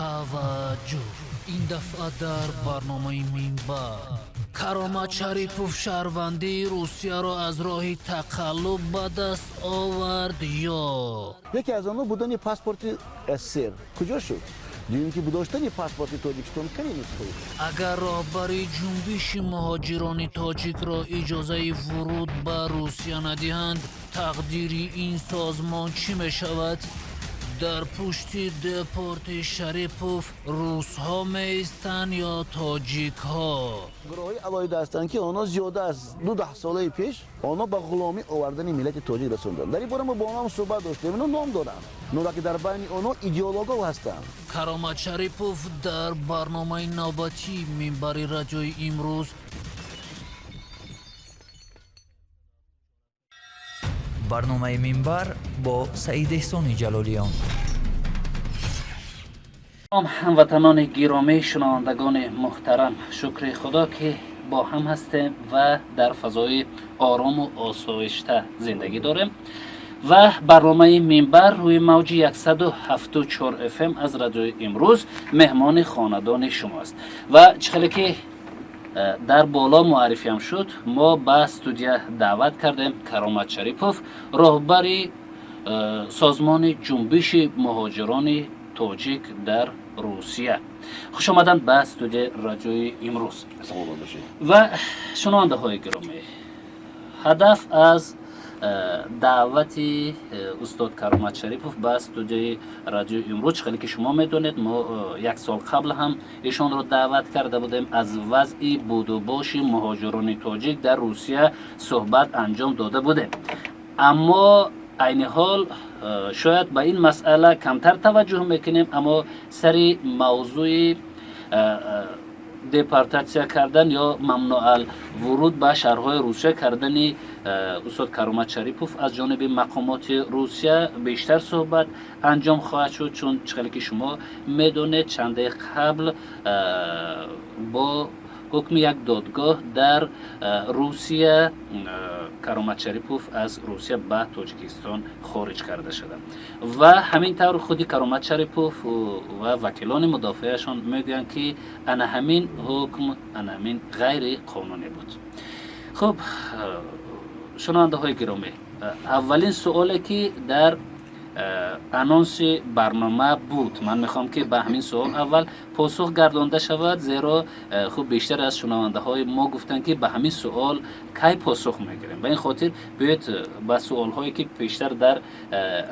Таваҷҷӯҳ! Ин дафъа дар барномаи Минбар Каромат Шарипов шаҳрвандии Русияро аз роҳи тақаллуб ба даст овард ё Яке аз онҳо будани паспорти СССР куҷо шуд? Дуюм ки доштани паспорти Тоҷикистон каме нусхаи. Агар роҳбари ҷунбиши муҳоҷирони тоҷикро иҷозаи вуруд ба Русия надиҳанд, тақдири ин созмон чӣ мешавад? Дар пушти депорти Шарипов русҳо меистанд ё тоҷикҳо? Гурӯҳҳои алоҳида ҳастанд, ки онҳо зиёда аз ду даҳсолаи пеш онҳо ба ғуломӣ овардани миллати тоҷик расонданд. Дар ин бора мо бо онҳо суҳбат доштем, инҳо ном доранд, нура ки дар байни онҳо идеологҳо ҳастанд. Каромат Шарипов дар барномаи навбатии Минбари радиои имрӯз. Барномаи Минбар бо Саид Эҳсони Ҷалолиён. Ҳамватанони гиромӣ, шунавандагони муҳтарам, шукри Худо, ки бо ҳам ҳастем ва дар фазои орому осоишта зиндагӣ дорем ва барномаи Минбар рӯи мавҷи 174 фм аз радиои имрӯз меҳмони хонадони шумоаст. Ва чӣ хеле ки дар боло муаррифиам шуд, мо ба студия даъват кардем Каромат Шарипов, роҳбари созмони ҷунбиши муҳоҷирони тоҷик дар Русия. Хуш омаданд ба студияи радиои имрӯз. Ва шунавандаҳои гиромӣ, ҳадаф аз даъвати устод Каромат Шарипов ба студияи радиои имрӯз, хеле ки шумо медонед, мо як сол қабл ҳам ишонро даъват карда будем, аз вазъи будубоши муҳоҷирони тоҷик дар Русия суҳбат анҷом дода будем. Аммо айни ҳол шояд ба ин масъала камтар таваҷҷӯҳ мекунем, аммо сари мавзӯи депортатсия кардан ё мамнӯъал вуруд ба шаҳрҳои Русия кардани устод Каромат Шарипов аз ҷониби мақомоти Русия бештар суҳбат анҷом хоҳад шуд, чун чӣ хеле ки шумо медонед, чанде қабл бо ҳукми як додгоҳ дар Русия Каромат Шарипов аз Русия ба Тоҷикистон хориҷ карда шуда. Ва ҳамин тавр худи Каромат Шарипов ва вакилони мудофиаашон мегӯянд, ки ана ҳамин ҳукм, ана ҳамин ғайриқонунӣ буд. Хуб, шунавандаҳои гиромӣ, аввалин суоле ки дар анонси барнома буд, ман мехоҳам, ки ба ҳамин суол аввал посух гардонда шавад, зеро хуб, бештар аз шунавандаҳои мо гуфтанд, ки ба ҳамин суол кай посух мегирем. Ба ин хотир биёед, ба суолҳое ки пештар дар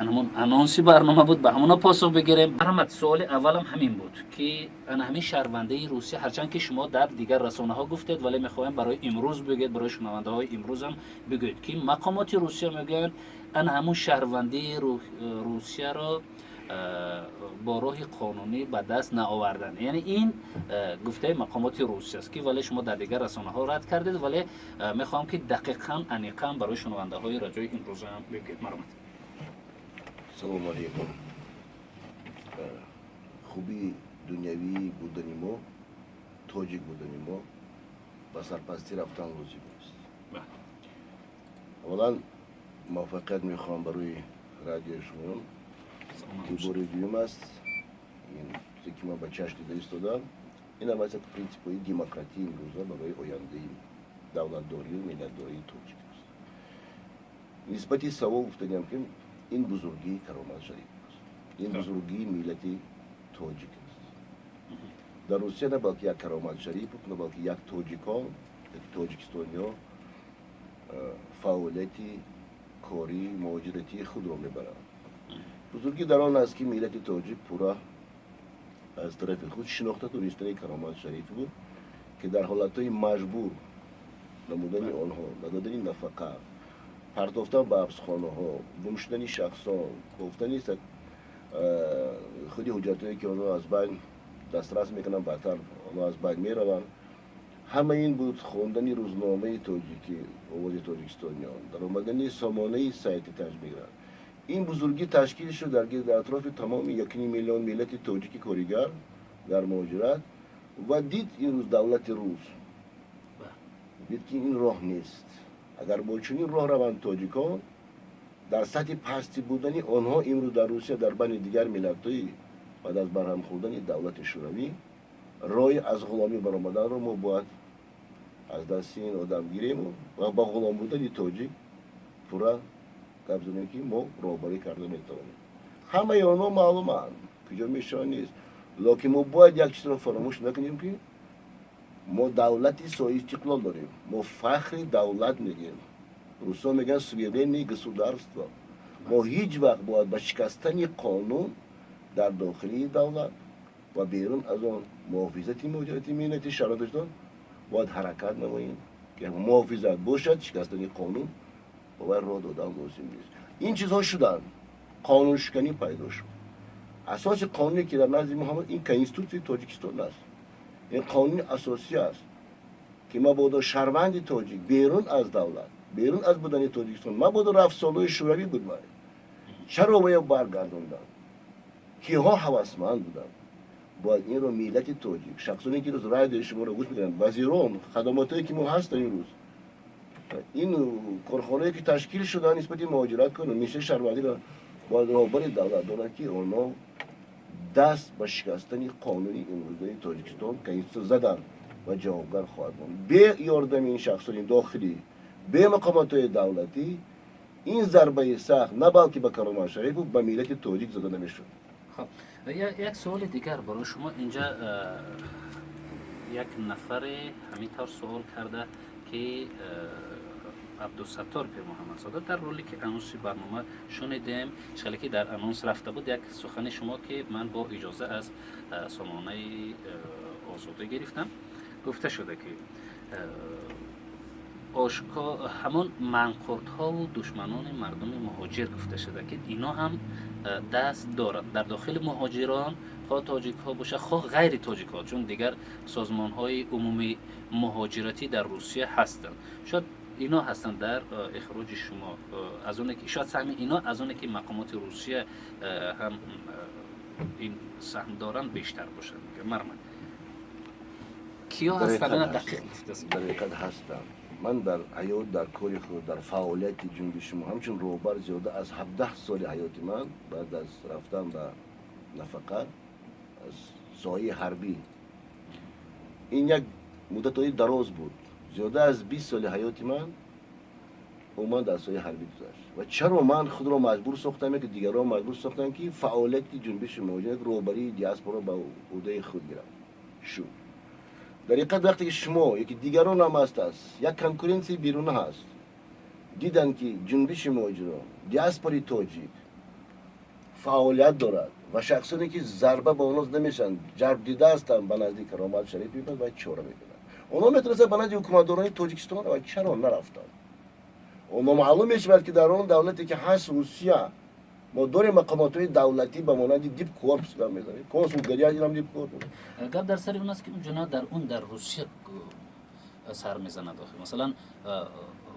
ҳамон анонси барнома буд, ба ҳамона посух бигирем. Марҳамат. Суоли аввалам ҳамин буд, ки ана ҳамин шаҳрвандаи Русия, ҳарчанд ки шумо дар дигар расонаҳо гуфтед, вале мехоҳем барои имрӯз бигӯед, барои шунавандаҳои имрӯзам бигӯед, ки мақомоти Русия мегӯянд, ана ҳамун шаҳрвандии Русияро бо роҳи қонунӣ ба даст наовардан. Яъне ин гуфтаи мақомоти Русия аст, ки вале шумо дар дигар расонаҳо рад кардед, вале мехоҳам, ки дақиқан, аниқан барои шунавандаҳои радиои имрӯзаам бигӯед. Марҳамат. Салому алейкум. Хубии дунявӣ будани мо, тоҷик будани мо ба сарпастӣ рафтан лозим нест. Аввалан, муваффақият мехоҳам барои радиои шумо, ки бори дуюм аст ин чизе ки ман ба чашм дида истодам. Ин ҳам аз принсипҳои демократии имрӯза барои ояндаи давлатдорию миллатдории тоҷик аст. Нисбати савол гуфтаниям, ки ин бузургии Каромат Шарипов аст, ин бузургии миллати тоҷик аст. Дар Русия на балки як Каромат Шарипов, на балки як тоҷикон, як тоҷикистониё фаъолияти кории муҳоҷиратии худро мебаранд. Бузургӣ дар он аст, ки миллати тоҷик пурра аз тарафи худ шинохта донистани Каромат Шариф буд, ки дар ҳолатҳои маҷбур намудани онҳо, надодани нафақа, партофтан ба ҳабсхонаҳо, гум шудани шахсон, кофтани худи ҳуҷҷатҳое, ки онҳо аз байн дастрас мекунанд, баъдтар онҳо аз байн мераванд. Ҳама ин буд хондани рӯзномаи тоҷикӣ «Овози тоҷикистониён», даромадани сомонаи сайти Таҷмигрант. Ин бузургӣ ташкил шуд дар атрофи тамоми 1,5 миллион миллати тоҷики коригар дар муҳоҷират. Ва дид имрӯз давлати рус, дид, ки ин роҳ нест. Агар бо чунин роҳ раванд тоҷикон, дар сатҳи пастӣ будани онҳо имрӯз дар Русия, дар байни дигар миллатҳои Баъд аз барҳам хӯрдани давлати Шӯравӣ роҳи аз ғуломӣ баромаданро мо бояд аз дасти ин одам гирему ва ба ғулом будани тоҷик пурра гап занем, ки мо роҳбарӣ карда метавонем. Ҳамаи онҳо маълуманд, куҷо мешаванд нест, лекин мо бояд як чизро фаромӯш накунем, ки мо давлати соҳибистиқлол дорем. Мо фахри давлат мегӯем, русо мегӯянд суверенное государство. Мо ҳеҷ вақт бояд ба шикастани қонун дар дохилии давлат ва берун аз он муҳофизати муҳоҷирати меҳнати шароиташон бояд ҳаракат намоем, ки муҳофизат бошад. Шикастани қонун ба вай роҳ додан лозим нест. Ин чизҳо шуданд, қонуншиканӣ пайдо шуд. Асоси қонуне, ки дар назди мо ин Конститутсияи Тоҷикистон аст, ин қонуни асосӣ аст, ки мабодо шаҳрванди тоҷик берун аз давлат, берун аз будани Тоҷикистон, мабодо рафт солҳои Шӯравӣ буд, вай чаро вая баргардонданд? Киҳо ҳавасманд буданд? Бояд инро миллати тоҷик, шахсоне ки рӯз радиои шуморо гӯш мекунанд, вазирон, хадамотое ки мо ҳастанд имрӯз, ин корхонае ки ташкил шуданд нисбати муҳоҷират кунанд, миссияи шаҳрвандиро бояд роҳбари давлат дорад, ки онҳо даст ба шикастани қонуни имрӯзаи Тоҷикистон, конститутсия заданд ва ҷавобгар хоҳад монд. Бе ёрдами ин шахсони дохилӣ, бе мақомотҳои давлатӣ ин зарбаи сахт на балки ба Каромат Шарипов, ба миллати тоҷик зада намешуд. Хоб, як суоли дигар барои шумо. Инҷа як нафаре ҳамин тавр суол карда, ки Абдусаттор Пирмуҳаммадзода, дар ролики анонси барнома шунидем, хеле ки дар анонс рафта буд як сухани шумо, ки ман бо иҷоза аз сомонаи Озодӣ гирифтам, гуфта шуда, ки ошко ҳамон манқуртҳову душманони мардуми муҳоҷир гуфта шуда, ки ино ҳам даст доранд дар дохили муҳоҷирон, хоҳ тоҷикҳо бошад, хоҳ ғайри тоҷикҳо, чун дигар созмонҳои умумии муҳоҷиратӣ дар Русия ҳастанд. Шояд ино ҳастанд дар ихроҷи шумо, аз оне ки шояд саҳми ино аз оне ки мақомоти Русия ҳам ин саҳм доранд, бештар бошад. Марҳамат, киё ҳастанд, дақиқ гуфтааст. Дар ҳақиқат ҳастанд. Ман дар ҳаёт, дар кори худ, дар фаъолияти ҷунбиши мо ҳамчун роҳбар зиёда аз 17 соли ҳаёти ман баъд аз рафтан ба нафақа аз соҳаи ҳарбӣ, ин як муддатҳои дароз буд, зиёда аз 20 соли ҳаёти ман умуман дар соҳаи ҳарбӣ гузашт. Ва чаро ман худро маҷбур сохтам, ки дигарон маҷбур сохтам, ки фаъолияти ҷунбиши муҳоҷират, роҳбарии диаспоро ба ӯҳдаи худ гирам шуд? Дар ҳақиқат, вақте ки шумо яки дигарон ҳам ҳаст, як конкуренсияи беруна ҳаст, диданд, ки ҷунбиши муҳоҷирон, диаспори тоҷик фаъолият дорад ва шахсоне ки зарба ба онҳо намешаванд, ҷалб дида ҳастанд, ба назди Каромат Шариф мебарад ва чора мекунанд. Онҳо метавонистанд ба назди ҳукуматдорони Тоҷикистон раванд. Чаро нарафтанд? Онҳо маълум мешавад, ки дар он давлате ки ҳаст, Русия, мо дорем мақомотҳои давлатӣ ба монанди дипкорпус мезанем, консулгария, инам дипкорпус. Гап дар сари он аст, ки он ҷиноят дар Русия сар мезанад. Охир, масалан,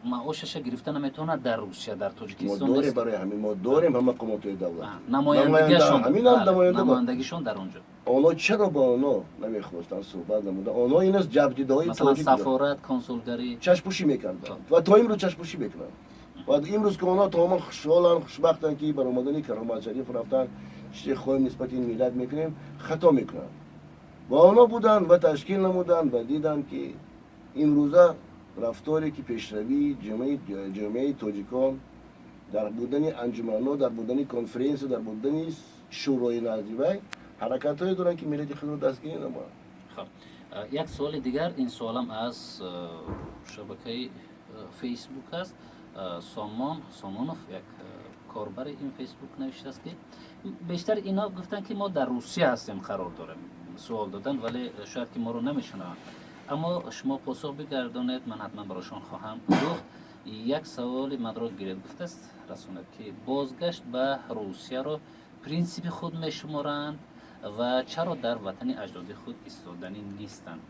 маошаша гирифта наметавонад дар Русия, дар Мо Тоҷикистон дорем нест. Барои ҳамин мо дорем ҳам мақомотҳои давлатӣ. Намояндагиашон. Ҳаминам Бале, намоянда. Намояндагишон дар он ҷо. Онҳо чаро ба онҳо намехостанд суҳбат намуда? Онҳо ин аст, ҷалбдидаҳои Масалан, тоҷик буданд. сафорат, консулгарӣ. Чашмпӯшӣ мекарданд ва то имрӯз чашмпӯшӣ мекунанд. Ва имрӯз ки онҳо тамоман хушҳоланд, хушбахтанд, ки баромадани Каромат Шариф рафтан, чизе хоҳем нисбати ин миллат мекунем, хато мекунанд. Ва онҳо буданд ва ташкил намуданд ва диданд, ки имрӯза рафторе ки пешравии ҷомеаи тоҷикон дар будани анҷуманҳо, дар будани конференсия, дар будани шӯрои наздивай ҳаракатҳое доранд, ки миллати худро дастгирӣ намоянд. Хоб, як суоли дигар. Ин суолам аз шабакаи Фейсбук аст. Сомон Сомонов, як корбари ин Фейсбук, навиштааст, ки бештар ино гуфтанд, ки мо дар Русия ҳастем, қарор дорем, суол додан, вале шояд ки моро намешунаванд, аммо шумо посух бигардонед, ман ҳатман барошон хоҳам гуфт. Як саволи манро гиред, гуфтааст, расонед, ки бозгашт ба Русияро принсипи худ мешуморанд ва чаро дар ватани аҷдоди худ истоданӣ нестанд?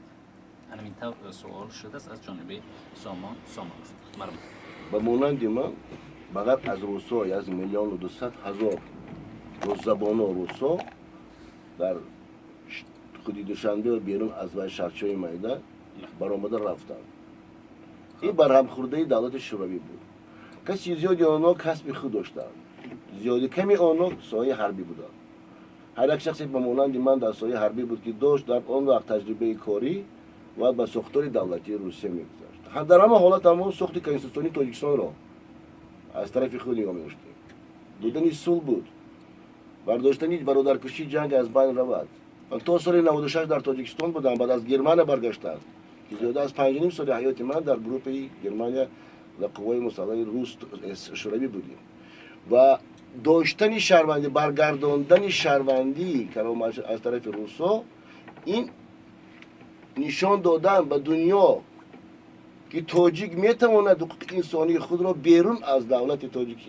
Ҳамин тавр суол шудааст аз ҷониби Сомон Сомонов. Марҳамат. Ба монанди ман, ба ғайр аз русо, 1 200 000 русзабоно, русо дар худи Душанбе ва берун аз вай шаҳрчаҳои майда баромада рафтанд. Ин барҳамхӯрдаи давлати Шӯравӣ буд. Каси зиёди онҳо касби худ доштанд, зиёди ками онҳо соҳаи ҳарбӣ буданд. Ҳар як шахсе ба монанди ман дар соҳаи ҳарбӣ буд, ки дошт дар он вақт таҷрибаи корӣ ва ба сохтори давлатии Русия мегузашт. Дар ҳама ҳолат ҳамон сохти конститутсионии Тоҷикистонро аз тарафи худ нигоҳ медоштем. Додани сулҳ буд, бардоштани бародаркушӣ, ҷанг аз байн равад. Ман то соли 96 дар Тоҷикистон будам, баъд аз Германия баргаштам, ки зиёда аз 5,5 соли ҳаёти ман дар группаи Германия ва қувваи мусаллаҳи рус шӯравӣ будем. Ва доштани шаҳрвандӣ, баргардондани шаҳрвандии Каромат аз тарафи русҳо, ин нишон додан ба дунё, ки тоҷик метавонад ҳуқуқи инсонии худро берун аз давлати тоҷик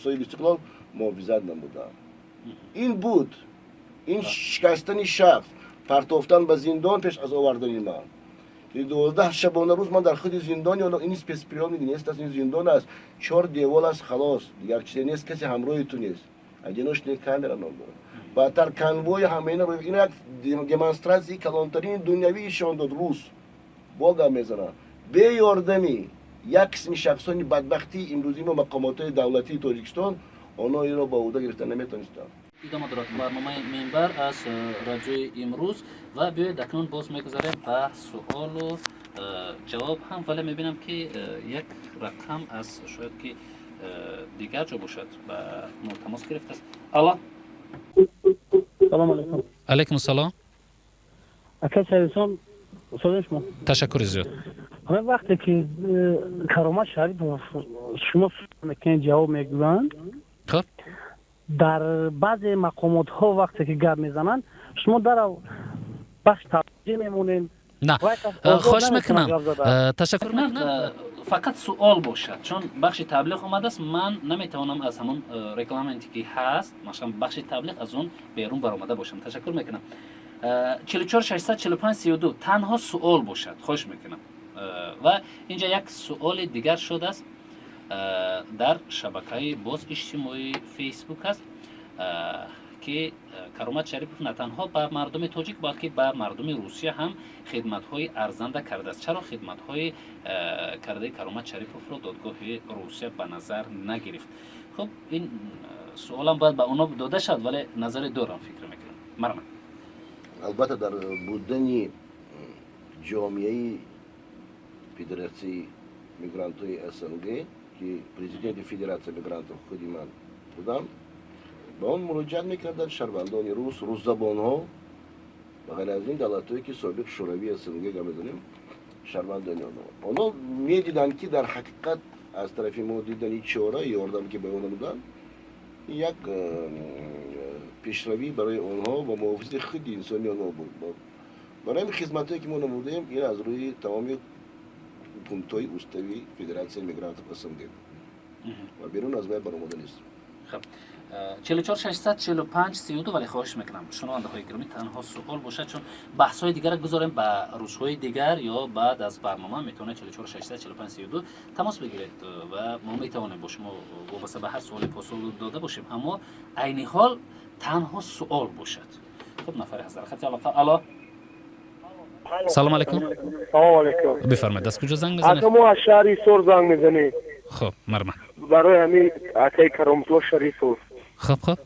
соҳиби истиқлол муҳофизат намудан. Ин буд ин шикастани шахс, партофтан ба зиндон пеш аз овардани ман, ки 12 шабона рӯз ман дар худи зиндон, ин спецприёмник нест аст, ин зиндон аст, чор девол аст, халос, дигар чизе нест, касе ҳамроҳи ту нест, одиночная камера ном дорад. Баъдтар конвой, ҳама ин як демонстратсияи калонтарини дунявӣ ишон дод. Рус бога мезанад бе ёрдами як қисми шахсони бадбахтии имрӯзи мо, мақомотҳои давлатии Тоҷикистон, онҳо инро ба ӯҳда гирифта наметонистанд. Идома дорад барномаи «Минбар» аз радиои «Имрӯз» ва биёед, акнун боз мегузарем ба суолу ҷавоб ҳам, вале мебинам, ки як рақам аз шояд ки дигар ҷо бошад, ба мо тамос гирифтааст. Алло. Салом алейкум. Алейкум ассалом. Ака Саидсон, устодин шумо? Ташаккури зиёд. Ҳамин вақте ки Каромат Шарипов шумо мекунед, ҷавоб мегӯянд. Хуб. Дар баъзе мақомотҳо вақте ки гап мезананд, шумо дарав бахш таваҷҷӯҳ мемонед. На, хоҳиш мекунам, ташаккур мекунам. Фақат суол бошад, чун бахши таблиғ омадааст, ман наметавонам аз ҳамон регламенте, ки ҳаст, масалан бахши таблиғ, аз он берун баромада бошам. Ташаккур мекунам. 44 645 32, танҳо суол бошад, хоҳиш мекунам. Ва инҷа як суоли дигар шудааст, дар шабакаи боз иҷтимоии Фейсбук аст, ки Каромат Шарипов на танҳо ба мардуми тоҷик, балки ба мардуми Русия ҳам хидматҳои арзанда кардааст. Чаро хидматҳои кардаи Каромат Шариповро додгоҳи Русия ба назар нагирифт? Хуб, ин суолам бояд ба онҳо дода шавад, вале назаре дорам, фикр мекунам. Марҳамат. Албатта, дар будани ҷомеаи Федератсияи мигрантҳои СНГ, ки президенти Федератсия мигрантов худи ман будам, ба он муроҷиат мекарданд шаҳрвандони рус, русзабонҳо, ба ғайр аз ин давлатҳое, ки собиқ Шӯравии СНГ гап мезанем, шаҳрвандони онҳо. Онҳо медиданд, ки дар ҳақиқат аз тарафи мо дидани чора, ёрдам, ки ба онҳо буданд, як пешравӣ барои онҳо ва муҳофизати худи инсони онҳо буд. Барои ҳамин хизматҳое, ки мо намудем, ин аз рӯи тамоми пунктҳои устави Федератсияи мигрантов СНГ ва берун аз вай баромада нест. 44 645 32. Вале хоҳиш мекунам, шунавандаҳои гиромӣ, танҳо суол бошад, чун баҳсҳои дигарро гузорем ба рӯзҳои дигар ё баъд аз барнома. Метавонед 44 645 32 тамос бигиред ва мо метавонем бо шумо вобаста ба ҳар суоле посух дода бошем, аммо айни ҳол танҳо суол бошад. Хуб, нафаре ҳаст дар хати алоқа. Алло, салом алейкум. Салом алейкум. Бифармоед, аз куҷо занг мезанед? Ака, мо аз шаҳри Ҳисор занг мезанем. Хуб, марҳамат. Барои ҳамин акаи Кароматулло Шарипов. Хуб.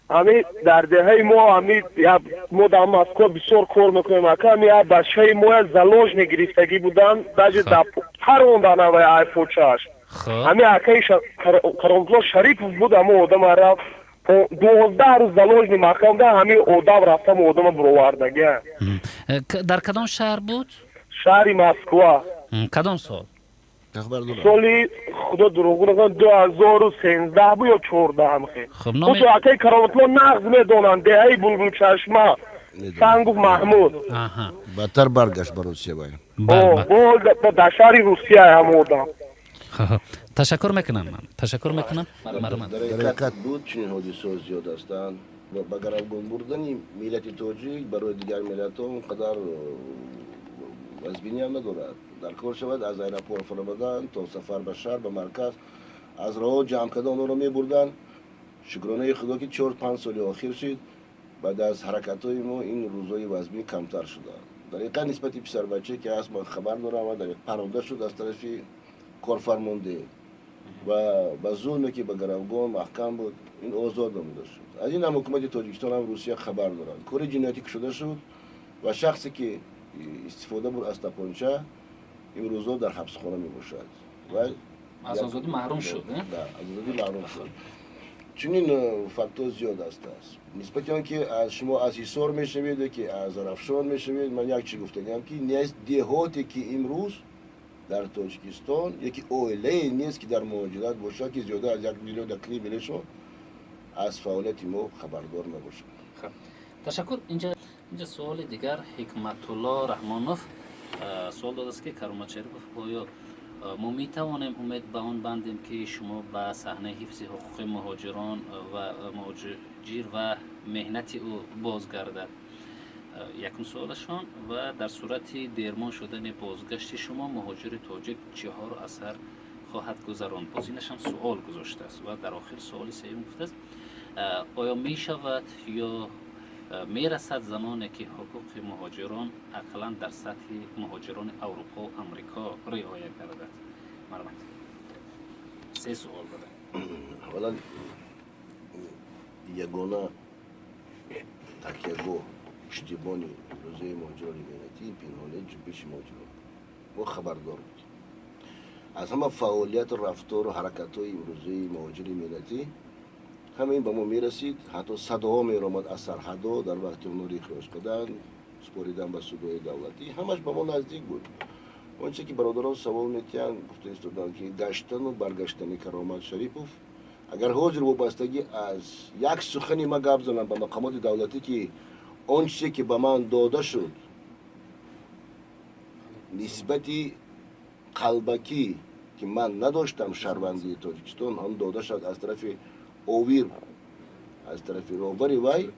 Ҳами дар деҳаи мо, ҳами мо дар Москва бисёр кор мекунем, ака, ҳами як бачаи мо як заложник гирифтагӣ буданд, даже парондан авай айфочаш. Ҳами акаи Кароматулло Шарипов буд, ҳамо одама рафт, 12 рӯз заложник маҳкам да, ҳами одам рафтам, одама буровардагия. Дар кадом шаҳр буд? Шаҳри Москва. Кадом сол? Соли, худо дурӯғ накунад, 2013 бу ё 14 ҳамхе. Худо, акаи Кароматулло нағз медонанд, деҳаи Булбулчашма, Сангов Маҳмуд. Баъдтар баргашт ба Русия вай. Дар шаҳри Русия ҳам одам. Ташаккур мекунам ман, ташаккур мекунам. Дар ҳақиқат буд, чунин ҳодисаҳо зиёд ҳастанд. Ба гаравгон бурдани миллати тоҷик барои дигар миллатҳо он қадар вазбиниам надорад. Дар кор шавад, аз аэропорт фаромадан то сафар ба шаҳр, ба марказ, аз роҳҳо ҷамъ карда онҳоро мебурданд. Шукронаи Худо, ки 4-5 соли охир шуд, баъд аз ҳаракатҳои мо ин рӯзҳои вазбин камтар шуданд. Дар ҳақиқат, нисбати писарбачае, ки ҳаст, ман хабар дорам ва дар паронда шуд аз тарафи корфармонде. Ва ба зулме, ки ба гаравгон маҳкам буд, ин озод намуда шуд. Аз ин ҳам ҳукумати Тоҷикистон, ҳам Русия хабар доранд. Кори ҷиноятӣ кушода шуд ва шахсе, ки истифода буд аз тапонча, имрӯзо дар ҳабсхона мебошад. Аз озодӣ маҳрум шуд. Аз озодӣ маҳрум шуд. Чунин фактҳо зиёд астааст. Нисбати он ки аз шумо аз Ҳисор мешавед, ки аз Зарафшон мешавед, ман як чи гуфтагиам, ки нест деҳоте, ки имрӯз дар Тоҷикистон яке оилае нест, ки дар муҳоҷират бошад, ки зиёда аз 1 миллион, 1,5 миллион шумо аз фаъолияти мо хабардор набошад. Ташаккур. Инҷа суоли дигар: Ҳикматулло Раҳмонов суол додааст, ки Каромат Шарипов, оё мо метавонем умед ба он бандем, ки шумо ба саҳнаи ҳифзи ҳуқуқи муҳоҷирон ва муҳоҷир ва меҳнати ӯ бозгардад? Якум суолашон. Ва дар сурати дермон шудани бозгашти шумо муҳоҷири тоҷик чиҳоро аз сар хоҳад гузаронд? Боз инашам суол гузоштааст. Ва дар охир суоли сеюм гуфтааст: оё мешавад ё мерасад замоне, ки ҳуқуқи муҳоҷирон ақаллан дар сатҳи муҳоҷирони Аврупо, Амрико риоя гардад? Марҳамат, се суол буда. Аввалан, ягона такягоҳ, пуштибони рӯзаи муҳоҷирони меҳнатӣ, пинҳонии ҷунбиши муҳоҷирон, мо хабардор будем аз ҳама фаъолияту рафтору ҳаракатҳои имрӯзаи муҳоҷири меҳнатӣ. Ҳама ин ба мо мерасид, ҳатто садоҳо меромад аз сарҳадҳо дар вақти онҳоро ихроҷ кардан, супоридан ба судҳои давлатӣ. Ҳамаш ба мо наздик буд. Он чизе, ки бародарон савол метиҳанд, гуфта истоданд, ки гаштану баргаштани Каромат Шарипов, агар ҳозир вобастагӣ аз як сухани ма гап занам ба мақомоти давлатӣ, ки он чизе, ки ба ман дода шуд, нисбати қалбакӣ, ки ман надоштам шаҳрвандии Тоҷикистон, ҳам дода шуд аз тарафи ОВИР, аз тарафи роҳбари вай,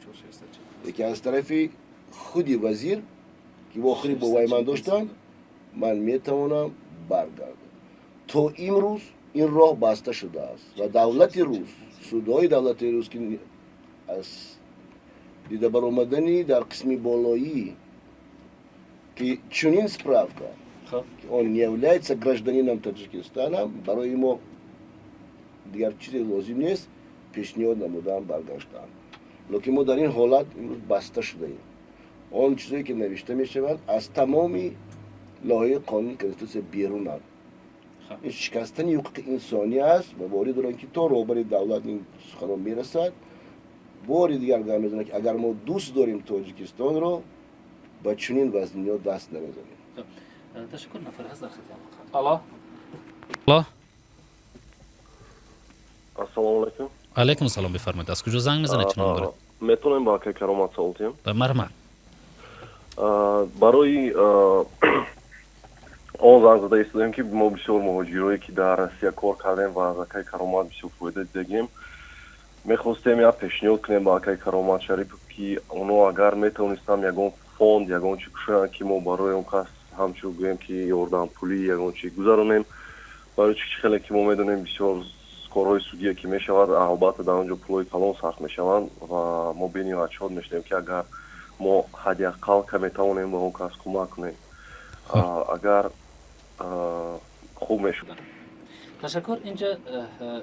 яке аз тарафи худи вазир, ки вохӯрӣ бо вай ман доштам, ман метавонам баргардам. То имрӯз ин роҳ баста шудааст ва давлати рус, судҳои давлати рус, ки аз дида баромадани дар қисми болоӣ, ки чунин справка, ки он не является гражданином Таджикистана, барои мо дигар чизе лозим нест, пешниҳод намудаам баргаштан. Лекин мо дар ин ҳолат имрӯз баста шудаем. Он чизое, ки навишта мешаванд, аз тамоми лоҳаи қонуни конститутсия берунанд. Ин шикастани ҳуқуқи инсонӣ аст ва боварӣ дорам, ки то роҳбари давлат ин суханон мерасад. Бори дигар гап мезанам, ки агар мо дӯст дорем Тоҷикистонро, ба чунин вазниҳо даст намезанем. Ташаккур. Нафар ҳаст дар хати. Алло, алло! Ассалому алайкум. Алайкум салом, бифармоед, аз куҷо занг мезанед, чӣ ном доред? Метавонем ба акай Каромат савол диҳем? Марҳамат. Барои он занг зада истодаем, ки мо бисёр муҳоҷирое, ки дар Россия кор кардем ва аз акай Каромат бисёр фоида дидагем, мехостем як пешниҳод кунем ба акай Каромат Шарипов, ки оно агар метавонистам, ягон фонд, ягон чи кушоянд, ки мо барои он кас ҳамчун гӯем, ки ёрдампулӣ ягон чи гузаронем. Барои чи хеле ки мо медонем, бисёр корҳои судие ки мешавад, албатта дар он ҷо пулҳои калон сарф мешаванд ва мо бениҳоят шод мешудем, ки агар мо ҳадди ақал каме тавонем ба он кас кӯмак кунем, агар хуб мешуд. Ташаккур. Инҷа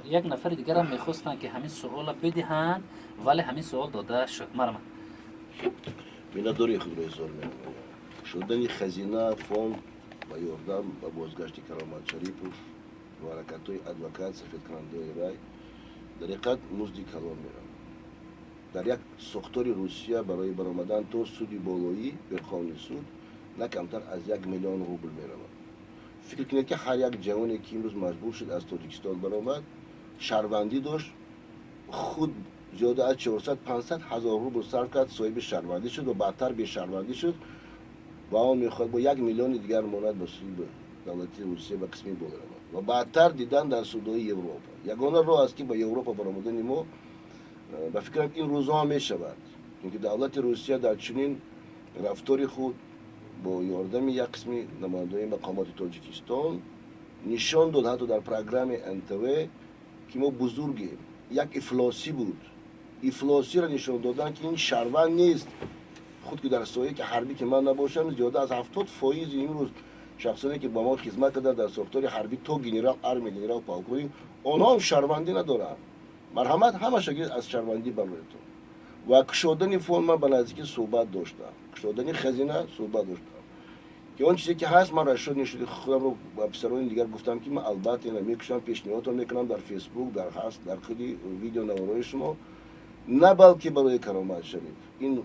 як нафари дигарам мехостанд, ки ҳамин суолро бидиҳанд, вале ҳамин суол дода шуд. Марҳамат. Миннатдории худро изҳор менамоям. Шудани хазина, фонд ба ёрдам ба бозгашти Каромат Шарипов ва ҳаракатҳои адвокат, сафедкунандаҳои вай, дар ҳақиқат музди калон меравад. Дар як сохтори Русия барои баромадан то суди болоӣ, Верховный суд, на камтар аз 1 миллион рубл меравад. Фикр кунед, ки ҳар як ҷавоне, ки имрӯз маҷбур шуд аз Тоҷикистон баромад, шаҳрвандӣ дошт, худ зиёда аз 400-500 ҳазор рубл сарф кард, соҳиби шаҳрвандӣ шуд ва баъдтар бешаҳрвандӣ шуд ва он мехоҳад бо 1 миллиони дигар монад ба суди давлати Русия, ба қисми боло равад ва баъдтар дидан дар судҳои Европа. Ягона роҳ аст, ки ба Европа баромадани мо, ба фикрам, ин рӯзҳо мешавад, чунки давлати Русия дар чунин рафтори худ бо ёрдами як қисми намояндаҳои мақомоти Тоҷикистон нишон дод, ҳатто дар программаи НТВ, ки мо бузургем. Як ифлосӣ буд, ифлосиро нишон додан, ки ин шаҳрванд нест. Худ ки дар соҳае ки ҳарбӣ ки ман набошам, зиёда аз 70 фоизи имрӯз Шахсоне ки ба мо хизмат карданд дар сохтори ҳарбӣ то генерал армия, генерал полковник, онҳо ҳам шаҳрвандӣ надоранд. Марҳамат, ҳамаша аз шаҳрвандӣ бароятон. Ва кушодани фонд ман ба наздикӣ суҳбат доштам, кушодани хазина суҳбат доштам, ки он чизе ки ҳаст, ман расчёт нишуди худамро ба писарони дигар гуфтам, ки ман албатта ина мекушам, пешниҳодтон мекунам дар Фейсбук, дар ҳаст, дар худи видеонаворҳои шумо, на балки барои Каромат Шариф. Ин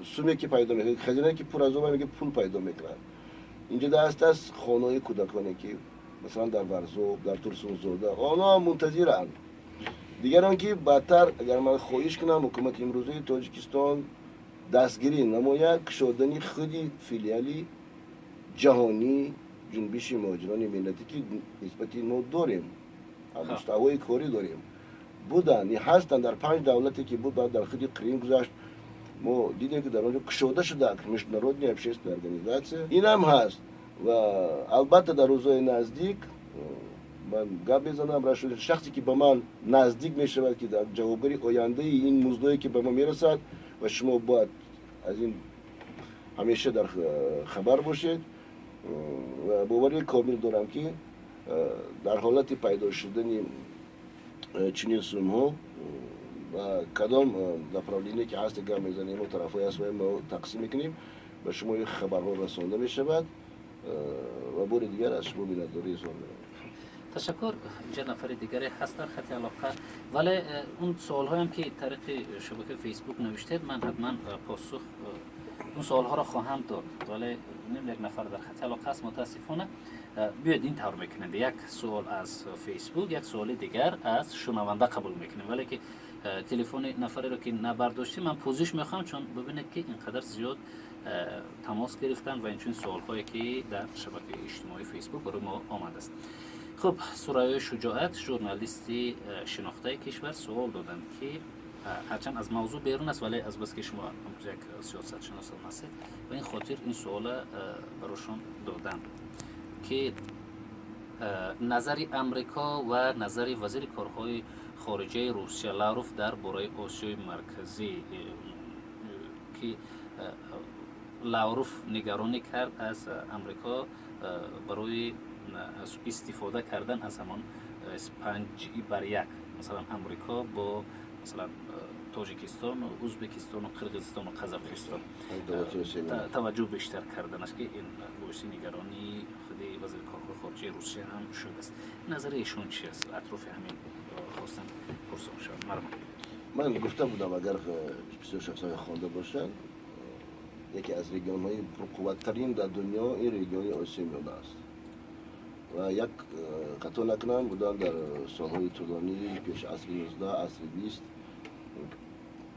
суме ки пайдо мекунад, хазинае ки пур аз он меги пул пайдо мекунад, инҷо даст аст хонаҳои кӯдаконе ки масалан дар Варзоб, дар Турсунзода, онҳо мунтазиранд. Дигар он ки баъдтар, агар ман хоҳиш кунам, ҳукумати имрӯзаи Тоҷикистон дастгирӣ намояд кушодани худи филиали ҷаҳонии Ҷунбиши муҳоҷирони миллатӣ, ки нисбати мо дорем, муставои корӣ дорем, буданд, ҳастанд дар панҷ давлате ки буд, баъд дар худи Қрим гузашт, мо дидем ки дар он ҷо кушода шуда международная общественная организация, инам ҳаст. Ва албатта дар рӯзҳои наздик ман гап мезанам, шахсе ки ба ман наздик мешавад, ки дар ҷавобгари ояндаи ин муздое ки ба мо мерасад, ва шумо бояд аз ин ҳамеша дар хабар бошед. Ва боварии комил дорам, ки дар ҳолати пайдо шудани чунин сумҳо ба кадом направление ки ҳаст гап мезанем, тарафҳои ҳаст, мо тақсим мекунем, ба шумо хабарҳо расонда мешавад. Ва бори дигар аз шумо миннатдорӣ изҳор менамоям. Ташаккур. Инҷа нафари дигаре ҳаст дар хати алоқа, вале он суолҳоям ки тариқи шабакаи Фейсбук навиштед, ман ҳатман посух он суолҳоро хоҳам дод, вале як нафар дар хати алоқа аст, мутаассифона. Биёед, ин тавр мекунем: як суол аз Фейсбук, як суоли дигар аз шунаванда қабул мекунем. Вале ки телефони нафареро ки набардоштем, ман пӯзиш мехоҳам, чун бибинед ки ин қадар зиёд тамос гирифтанд ва инчунин суолҳое ки дар шабакаи иҷтимоии Фейсбук барои мо омадааст. Хуб, Сурайёи Шуҷоат, журналисти шинохтаи кишвар, суол доданд, ки ҳарчанд аз мавзӯъ берун аст, вале азбаски шумо як сиёсатшинос ҳастед, ба ин хотир ин суола барошон доданд, ки назари Амрико ва назари вазири корҳои хориҷаи Русия Лавров дар бораи Осиёи Марказӣ, ки Лавров нигаронӣ кард аз Амрико барои истифода кардан аз ҳамон 5 бар 1, масалан, Амрико бо, масалан, Тоҷикистону Ӯзбекистону Қирғизистону Қазоқистон таваҷҷӯҳ бештар карданаш, ки ин боиси нигаронии худи вазири корҳои хориҷаи Русия ҳам шудааст. Назари эшон чи аст атрофи ҳамин, хостам пурсон шавам. Марҳамат. Ман гуфта будам, агар бисёр шахсҳои хонда бошанд, яке аз регионҳои пурқувваттарин дар дунё ин региони Осиёи Миёна аст. Ва як хато накунам, будам дар солҳои тӯлонӣ пеш, асри 19, асри 20,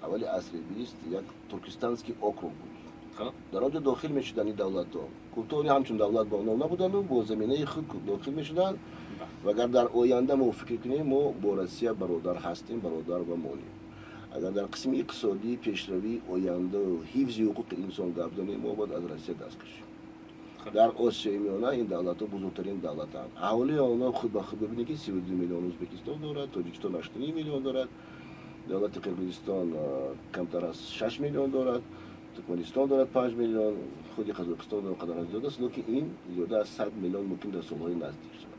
аввали асри 20, як Туркестанский округ буд. Дар он ҷо дохил мешуданд ин давлатҳо, култури ҳамчун давлат бо ном набуданду бо заминаи худ дохил мешуданд. Ва агар дар оянда мо фикр кунем, мо бо Россия бародар ҳастем, бародар ва монем. Агар дар қисми иқтисодии пешравии ояндаю ҳифзи ҳуқуқи инсон гап занем, мо бояд аз Россия даст кашем. Дар Осиёи Миёна ин давлатҳо бузургтарин давлатанд. Аҳолии онҳо худ ба худ бибинед, ки 32 миллион Ӯзбекистон дорад, Тоҷикистон 8,5 миллион дорад, давлати Қирғизистон камтар аз 6 миллион дорад, Туркманистон дорад 5 миллион, худи Қазоқистон қадар зиёд аст, лекин ин зиёда аз 100 миллион мумкин дар солҳои наздик шавад.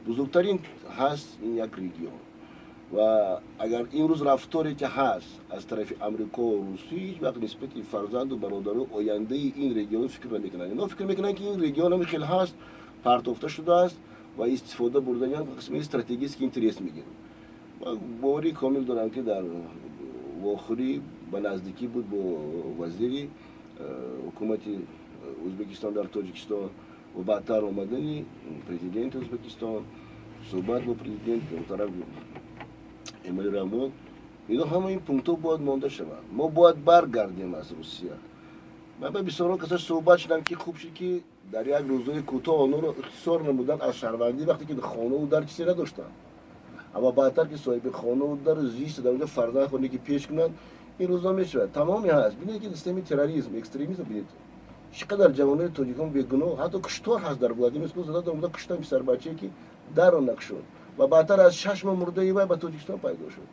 Бузургтарин ҳаст ин як регион. Ва агар имрӯз рафторе ки ҳаст аз тарафи Амрико ва Русия, ҳеҷ вақт нисбати фарзанду бародару ояндаи ин регион фикр намекунанд. Инҳо фикр мекунанд, ки ин регион ҳами хел ҳаст, партофта шудааст ва истифода бурдани қисми стратегический интерес мегиранд. Ман боварии комил дорам, ки дар вохӯрӣ ба наздикӣ буд бо вазири ҳукумати Ӯзбекистон дар Тоҷикистон ва баъдтар омадани президенти Ӯзбекистон, суҳбат бо президент муҳтарам Эмомалӣ Раҳмон, ино ҳама ин пунктҳо бояд монда шаванд. Мо бояд баргардем аз Русия. Ман ба бисёрон каса суҳбат шудам, ки хуб шуд, ки дар як рӯзои кӯтоҳ онҳоро ихтисор намуданд аз шаҳрвандӣ, вақте ки хонаву дар чизе надоштанд. Аммо баъдтар ки соҳиби хонаву дару зист, дар онҷо фарзанд хоне ки пеш кунанд, ин рӯзо мешавад. Тамоми ҳаст, бинед, ки системи терроризм, экстремизм, бинед, чӣ қадар ҷавонои тоҷикон бегуноҳ, ҳатто куштор ҳаст дар Владимирск, зада омада куштан писарбачае ки даро накушод ва баъдтар аз 6 моҳ мурдаи вай ба Тоҷикистон пайдо шуд.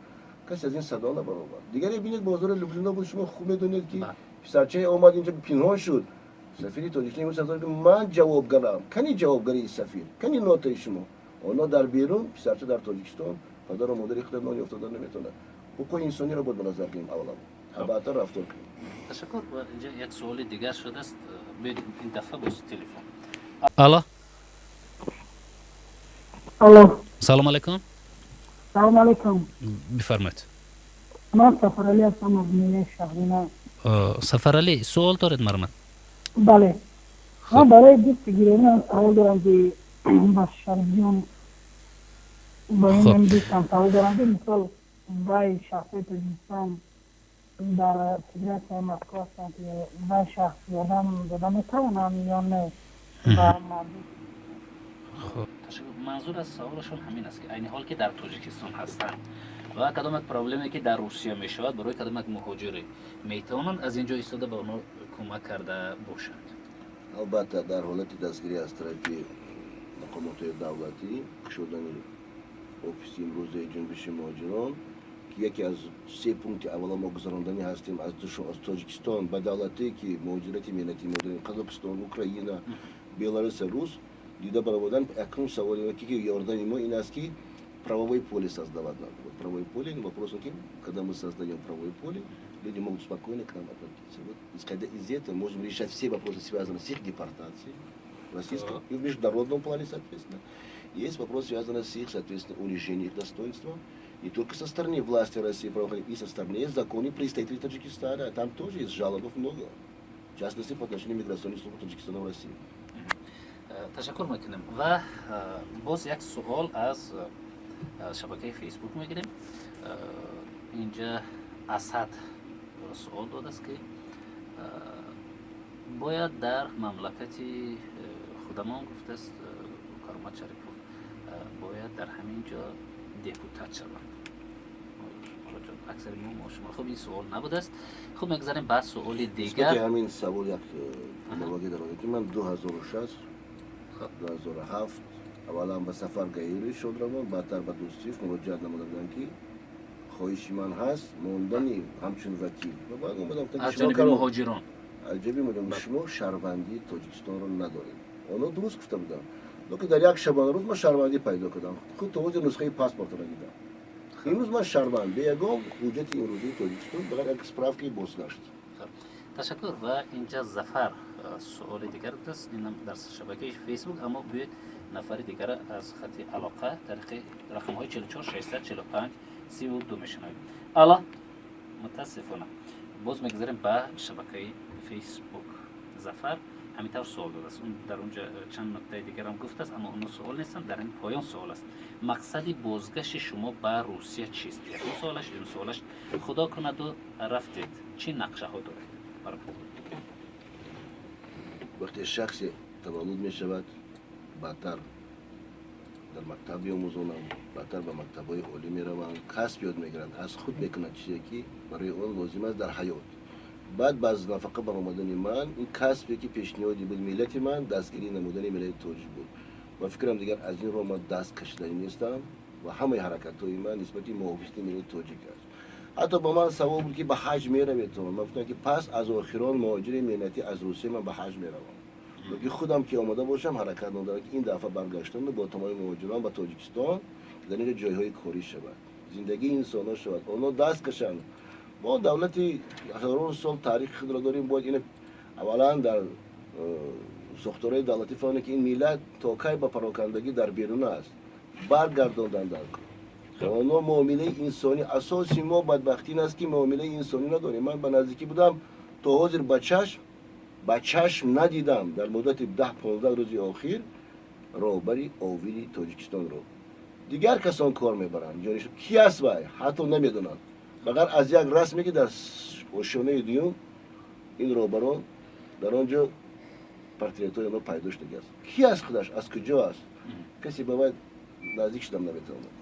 Касе аз ин садо набаровард. Дигаре, бинед, бозори Люблино буд, шумо хуб медонед, ки писарчае омад, инҷо пинҳон шуд. Сафири Тоҷикистон имрӯз ки ман ҷавобгарам. Кани ҷавобгарии сафир? Кани нотаи шумо? Онҳо дар берун, писарча дар Тоҷикистон, падару модари худро нон ёфта наметавонад. Ҳуқуқи инсониро бояд ба назар гирем аввалан, баъдтар рафтор кунем. Ташаккур. Ва инҷа як суоли дигар шудааст. Биёед, ин дафъа боз телефон. Алло. Алло. Салом алайкум. Салом алайкум. Бифармоед. Ман Сафаралӣ ҳастам аз ноҳияи Шаҳрина. Сафаралӣ, суол доред, марҳамат. Бале, ман барои дӯсти гиромиам савол дорам, ки ба Шарифҷон, ба ин дӯстам савол дорам, ки мисол вай шахсои Тоҷикистон дар Федератсияи Москва ҳастанд, ки вай шахс ёрдам дода метавонанд ё не ба мардум? Манзур аз саволашон ҳамин аст, ки айни ҳол ки дар Тоҷикистон ҳастанд ва кадом як проблеме ки дар Русия мешавад барои кадом як муҳоҷире, метавонанд аз ин ҷо истода ба онҳо кӯмак карда бошанд? Албатта, дар ҳолати дастгирӣ аз тарафи мақомотҳои давлатӣ, кушодани офиси имрӯзаи Ҷунбиши муҳоҷирон, ки яке аз се пункти аввала мо гузаронданӣ ҳастем аз Тоҷикистон ба давлатое ки муҳоҷирати меҳнатӣ мо дорем, Қазоқистон, Украина, Беларуса, рус дида баровардан. Якум саволи ки ёрдами мо ин аст, ки правовое поле создавать надо. Вот правовое поле, вопрос, ки когда мы создаем правовое поле, люди могут спокойно к нам обратиться. Вот, исходя из этого, можем решать все вопросы, связанные с их депортацией в российском и в международном плане, соответственно. Есть вопрос, связанный с их, соответственно, унижением их достоинства, не только со стороны власти России, и со стороны законных представителей Таджикистана. А там тоже есть жалобов много. В частности, по отношению миграционной службы Таджикистана в России. Ташаккур мекунем ва боз як суол аз шабакаи Фейсбук мегирем. Инҷа Асад суол додааст, ки бояд дар мамлакати худамон, гуфтааст, Каромат Шарипов бояд дар ҳамин ҷо депутат шаванд. Аксари мо шумо, хуб, ин суол набудааст. Хуб, мегузарем ба суоли дигар. Ҳамин савол як иловагӣ дарода, ки ман 2006, 2007 аввалан ба Сафар Гаири Шодравон, баъдтар ба Дӯстиев муроҷиат намуда будам, ки хоҳиши ман ҳаст мондани ҳамчун вакил. Ва баъд омадам. Аз ҷониби муҳоҷирон. Аз ҷониби муҳоҷирон: шумо шаҳрвандии Тоҷикистонро надоред. Онҳо дуруст гуфта буданд, лекин дар як шабонарӯз ман шаҳрвандӣ пайдо кардам. Худ то ҳозир нусхаи паспортро надидам. Имрӯз ман шаҳрванд бе ягон ҳуҷҷати имрӯзии Тоҷикистон, ба ғайр як справкаи бозгашт. Ташаккур. Ва инҷа Зафар суоли дигар будааст, инам дар шабакаи Фейсбук. Аммо биёед, нафари дигара аз хати алоқа тариқи рақамҳои 44 645 32 мешунавем. Алло. Мутаассифона, боз мегузарем ба шабакаи Фейсбук. Зафар ҳамин тавр суол додааст. Дар онҷа чанд нуктаи дигарам гуфтааст, аммо онҳо суол нестанд. Дар ин поён суол аст: мақсади бозгашти шумо ба Русия чист? Якум суолаш. Дуюм суолаш: худо кунаду рафтед, чӣ нақшаҳо доред? Вақте шахсе таваллуд мешавад, баъдтар дар мактаб биомӯзонанд, баъдтар ба мактабҳои олӣ мераванд, касб ёд мегиранд, аз худ мекунанд чизе, ки барои он лозим аст дар ҳаёт. Баъд ба аз нафақа баромадани ман, ин касбе ки пешниҳоди буд миллати ман, дастгирӣ намудани миллати тоҷик буд. Ва фикрам, дигар аз ин роҳ ман даст кашиданӣ нестам ва ҳамаи ҳаракатҳои ман нисбати муҳофизати миллати тоҷик аст. Ҳатто ба ман савол буд, ки ба ҳаҷ мераведтон? Ман гуфтам, ки пас аз охирон муҳоҷири меҳнатӣ аз Русия ман ба ҳаҷ меравам, ки худам ки омода бошам, ҳаракат надорам, ки ин дафъа баргаштану бо тамоми муҳоҷирон ба Тоҷикистон, ки дар инҷо ҷойҳои корӣ шавад, зиндагии инсонҳо шавад, онҳо даст кашанд. Мо давлати ҳазорон сол таърихи худро дорем. Бояд ин аввалан дар сохторҳои давлатӣ фаҳмем, ки ин миллат то кай ба парокандагӣ дар берун аст, баргардондан дар онҳо муомилаи инсонӣ. Асоси мо бадбахтӣ ин аст, ки муомилаи инсонӣ надорем. Ман ба наздикӣ будам, то ҳозир ба чашм надидам дар муддати 10-15 рӯзи охир роҳбари овири Тоҷикистонро. Дигар касон кор мебаранд. Ки аст вай, ҳатто намедонанд, ба ғайр аз як расме, ки дар ошёнаи дуюм ин роҳбарон дар он ҷо портретҳои онҳо пайдо шудагиаст. Ки аст худаш, аз куҷо аст, касе ба вай наздик шудам наметавонад.